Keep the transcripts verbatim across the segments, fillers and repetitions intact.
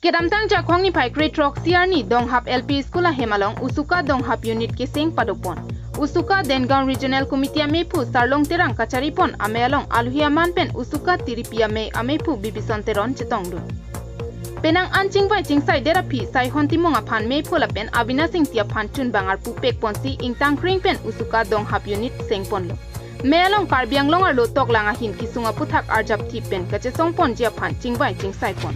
Kedamtang Jakhong niphai krethrok C R ni Donghap L P School ahem along Usuka Donghap Unit keseng padopon. Usuka Dengaon Regional Committee amephu Sarlong Terang kacharipon amei along alohi aman pen Usuka Tiripi amei amephu Bibison Teron chetongdun. Penang an chingvai chingsai det aphi Saihon Timung aphan meiphu lapen Avinash Ingti aphan chunbang arpu pekponsi ingtangkring pen Usuka Donghap Unit sengponlo. Mei along Karbi Anglong arlo toklang ahin kesung aputhak arjapthip pen kachesongponji aphan chingvai chingsaipon.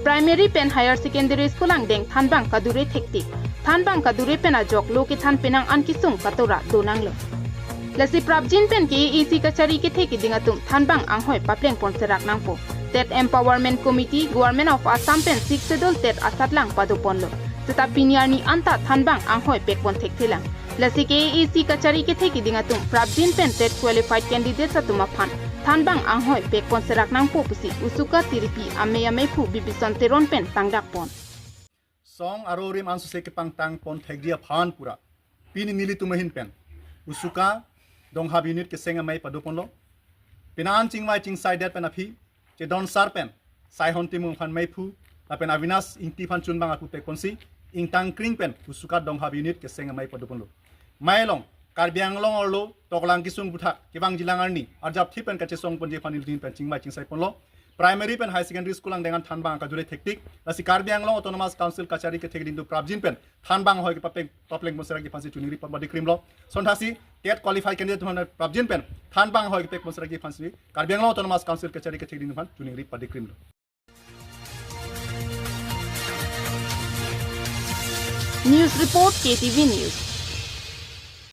Primary pen Higher Secondary School angdeng thanbang kadure thektik. Thanbang kadure pen ajok lo kethan penang an kesung katora donanglo. Lasi prapjin pen K A A C kachari kethe keding atum thanbang anghoi paplengpon serak nangpo. TET Empowerment Committee, Government of Assam pen Sixth Schedule TET asatlang padoponlo. Seta pini arni anta thanbang anghoi pekpon thekthelang. Lasi K A A C kachari kethe keding atum prapjin pen TET qualified candidates atum aphan thanbang anghoi pekpon serak nangpo pusi Usuka Tiripi amei amephu Bibison Teron pen tangdakpon. Song aro rim ansose kepangtangpon thekji aphan pura pini nelitum ahin pen Usuka Donghap Unit keseng amei padoponlo. Penang an chingvai chingsai det pen aphi chedonsar pen Saihon Timung aphan meiphu lapen Avinash Ingti aphan chunbang arpu pekponsi ingtangkring pen Usuka Donghap Unit keseng amei padoponlo. Mei along Karbi Anglong arlo toklang kesung aputhak kevangjilang arni arjapthip pen kachesongponji aphan nelitum pen chingvai chingsaiponlo. Primary pen Higher Secondary School angdeng an thanbang kadure thektik. Lasi Karbi Anglong Autonomous Council kachari kethe keding atum prapjin pen thanbang anghoi kepapleng paplengpon serakji aphansi choningri pon padikrimlo. Sonthasi TET qualified candidate atum prapjin pen thanbang anghoi kepekpon serakji aphansi Karbi Anglong Autonomous Council kachari kethe keding atum choningri padikrimlo. News report, K T V News.